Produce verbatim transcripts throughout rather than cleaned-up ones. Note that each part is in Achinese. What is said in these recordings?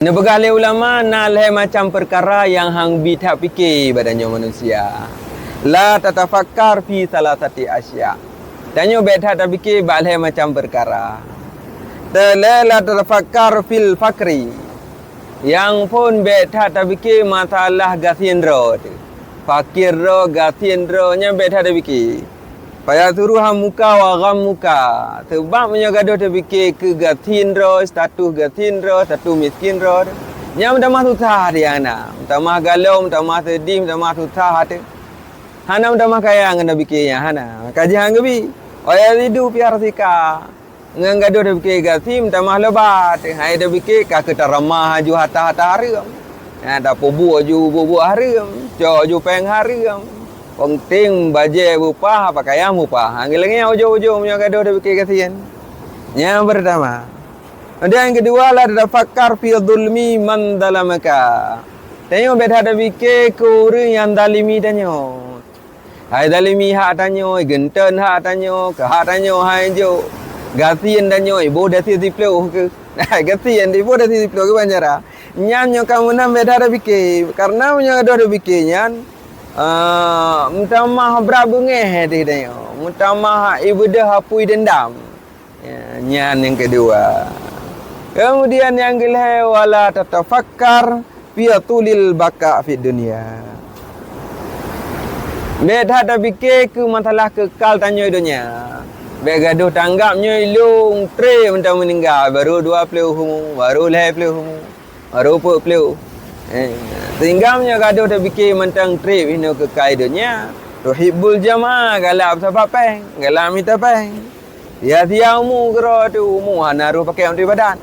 Neupeugah lé ulama, na lhée macam peukara nyang hang bi that pike bak tanyoe manusia. La tatafakkar fi salasati asya. Tanyoe bék that tapike bak lhée macam peukara. Teulhée la tatafakkar fil fakri. Nyang phon bék that tapike masalah gasien droe teuh. Fakir droe, gasien droe, nyan bék that tapike. Fayasuruha muka wa ghammuka. Seubab meunyoe gadoh tapike keu gasien droe, status gasien droe, status miskin droe, nyan meutamah susah até hana. Meutamah galom, meutamah seudeh, meutamah susah até. Hana meutamah kaya ngon tapike nyan, hana. Ka jih han geubi. Wa yazidu fi hirsika. Ngon gadoh tapike gasien meutamah lobat, hai tapike ka keu taramah aju hareuem-hareuem. Ha, tapeubuet aju buet-buet hareuem, cok aju péng hareuem. Peunténg bajée beupah, pakaian beupah. Ha, ngon lagée nyan ujong-ujong meunyoe gadoh tapike gasien. Nyang peurtama. Kemudian nyang keudua, la tatafakkar fi zulmi man zalamaka. Tanyoe bék that tapike keu ureuëng nyang zalimi tanyoe. Hai zalimi hak tanyoe, geunteuen hak tanyoe, keu hak tanyoe hai jok. Gasien tanyoe, iboh dasien siploh keuh. Hai gasien, iboh dasien siploh keuh ban cara. Nyan nyoe ka meunan bék that tapike. Kareuna meunyoe gadoh tapike nyan, ah, meutamah brat beungéh até tanyoe. Meutamah ibeudôh apui deundam. Ya, nyan nyang keudua. Kemudian nyang keulhée, wala tatafakkar fi tulil baqa fid dunya. Bék that tapike keu masalah keukal tanyoe donya. Bék gadoh tanggab nyoe ilong treb mantong meuninggai, baru dua ploh umu, baru lhée ploh umu. Baru peuet ploh. Eh, sehingga meunyoe gadoh tapike mantong treb inoe keukai donya, tuhibbul jamaah, galak beusabab péng, galak mita péng. Sia-sia umu keudroe teuh, umu hana roh pakai untuk ibadat.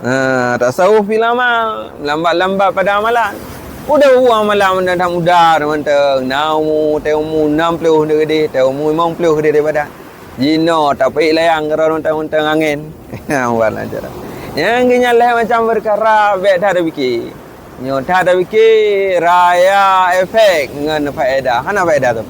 Ha, tasawuf fil amal, lambat-lambat pada amalan. Udah uang malam mantong that muda mantong, na umu, teuh umu nam ploh deh, teuh umu limong ploh deh ibadat. Jinoe tapeuék layang keudroe mantong-mantong angén. Wan aja. Nyang geuh nyan lhée macam peukara bék that tapike. Nyoe that tapike raya efek ngon faedah. Hana faedah tu.